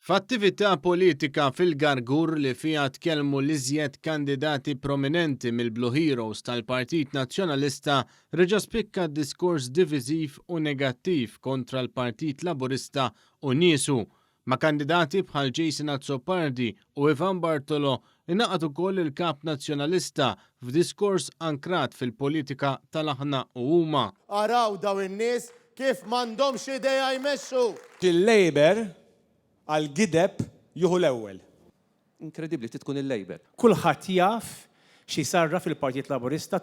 F'attività politika fil-Gargur li fiha tkellmu l-iżjed kandidati prominenti mill-Blue Heroes tal-Partit Nazzjonalista reġa' spikka d-diskors diviżiv u negattiv kontra l-Partit Laburista u niesu. Ma' kandidati bħal Jason Azzopardi u Ivan Bartolo ingħaqad ukoll il-Kap Nazzjonalista f'diskors ankrat fil-politika tal-aħna u huma. Araw dawn in-nies kif m'għandhomx idea jmexxu! Il-Labour għall-gideb jieħu l-ewwel. Inkredibbli trid tkun il-Labour. Kulħadd jaf xi jsarraf il-Partit Laburista.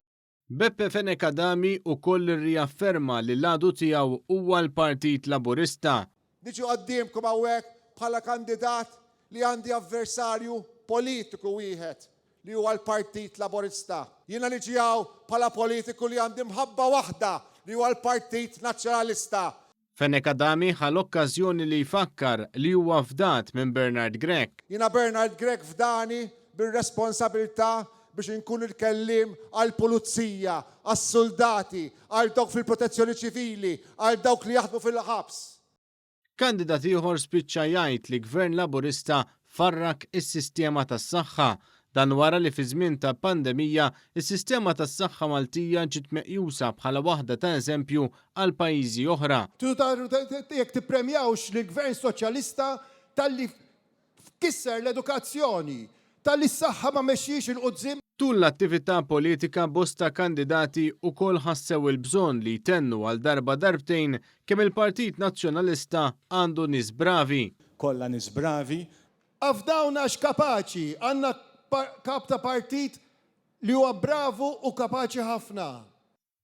Beppe Fenech Adami ukoll irriafferma li l-għadu tiegħu huwa l-Partit Laburista. Niġi quddiemkom hawnhekk bħala kandidat li għandi avversarju politiku wieħed li huwa l-Partit Laburista. Jiena niġi hawn bħala politiku li għandi mħabba waħda li huwa l-Partit Nazzjonalista. Fenech Adami ħa l-okkażjoni li jfakkar li huwa fdat minn Bernard Grech. Jiena Bernard Grech fdani bir-responsabilità biex inkun il-kelliem għall-pulizija, għas-suldati, għal dawk fil-protezzjoni ċivili, għal dawk li jaħdmu fil-ħabs. Kandidat ieħor spiċċa jgħid li Gvern Laburista farrak is-sistema tas-saħħa. Dan wara li fi żmien ta' pandemija, is-sistema tas-saħħa Maltija ġiet meqjusa bħala waħda ta' eżempju għal pajjiżi oħra. Tridu jekk tippremjawx lill-Gvern Soċjalista talli kisser l-edukazzjoni, talli s-saħħa ma mexxiex 'il quddiem. Tul l-attività politika bosta kandidati ukoll ħassew il-bżonn li jtennu għal darba darbtejn kemm il-Partit Nazzjonalista għandu nies bravi. Kollha nies bravi. Afdawna għax kapaċi, għandna kap ta' partit li huwa bravu u kapaċi ħafna.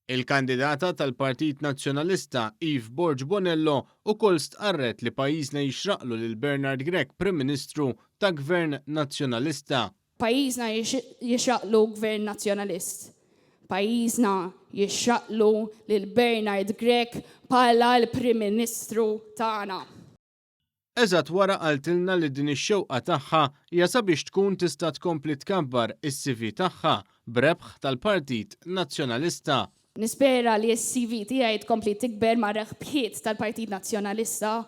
Il-kandidata tal-Partit Nazzjonalista Eve Borg Bonello ukoll stqarret li pajjiżna jixraqlu lil Bernard Grech Prim Ministru ta' Gvern Nazzjonalista. Pajjiżna jixraqlu Gvern Nazzjonalist. Pajjiżna jixraqlu lil Bernard Grech bħala l-Prim Ministru tagħna. Eżatt wara qaltilna li din ix-xewqa tagħha hija sabiex tkun tista' tkompli tkabbar is-CV tagħha b'rebħ tal-Partit Nazzjonalista. Nispera li s-CV tiegħi tkompli tikber ma' rebħiet tal-Partit Nazzjonalista.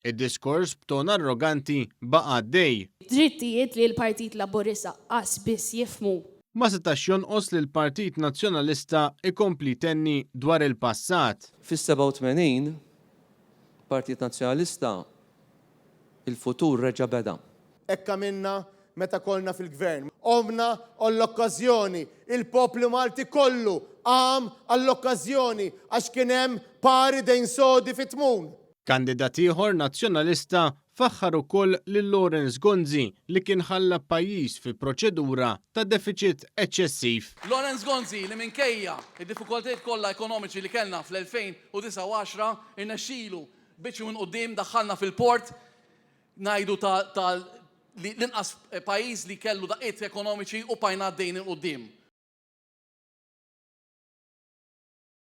Id-diskors b'ton arroganti baqa' għaddej. Drittijiet li l-Partit Laburista qas biss jifhmu. Ma setax jonqos li l-Partit Nazzjonalista jkompli jtenni dwar il-passat. Fis-87, Partit Nazzjonalista, il-futur reġa' beda. Hekk għamilna meta konna fil-Gvern. Qomna għall-okkażjoni. Il-poplu Malti kollu qam għall-okkażjoni għax kien hemm par idejn sodi fit-tmun. Kandidat ieħor Nazzjonalista faħħar ukoll lil Lawrence Gonzi li kien ħalla pajjiż fi proċedura ta' defiċit eċċessiv. Lawrence Gonzi li minkejja d-diffikultajiet kollha ekonomiċi li kellna fl-2009 u għaxra irnexxilu biċċi minn quddiem daħħalna fil-port ngħidu ta' l-inqas pajjiż li kellu daqqiet ekonomiċi u bqajna għaddejjin 'il quddiem.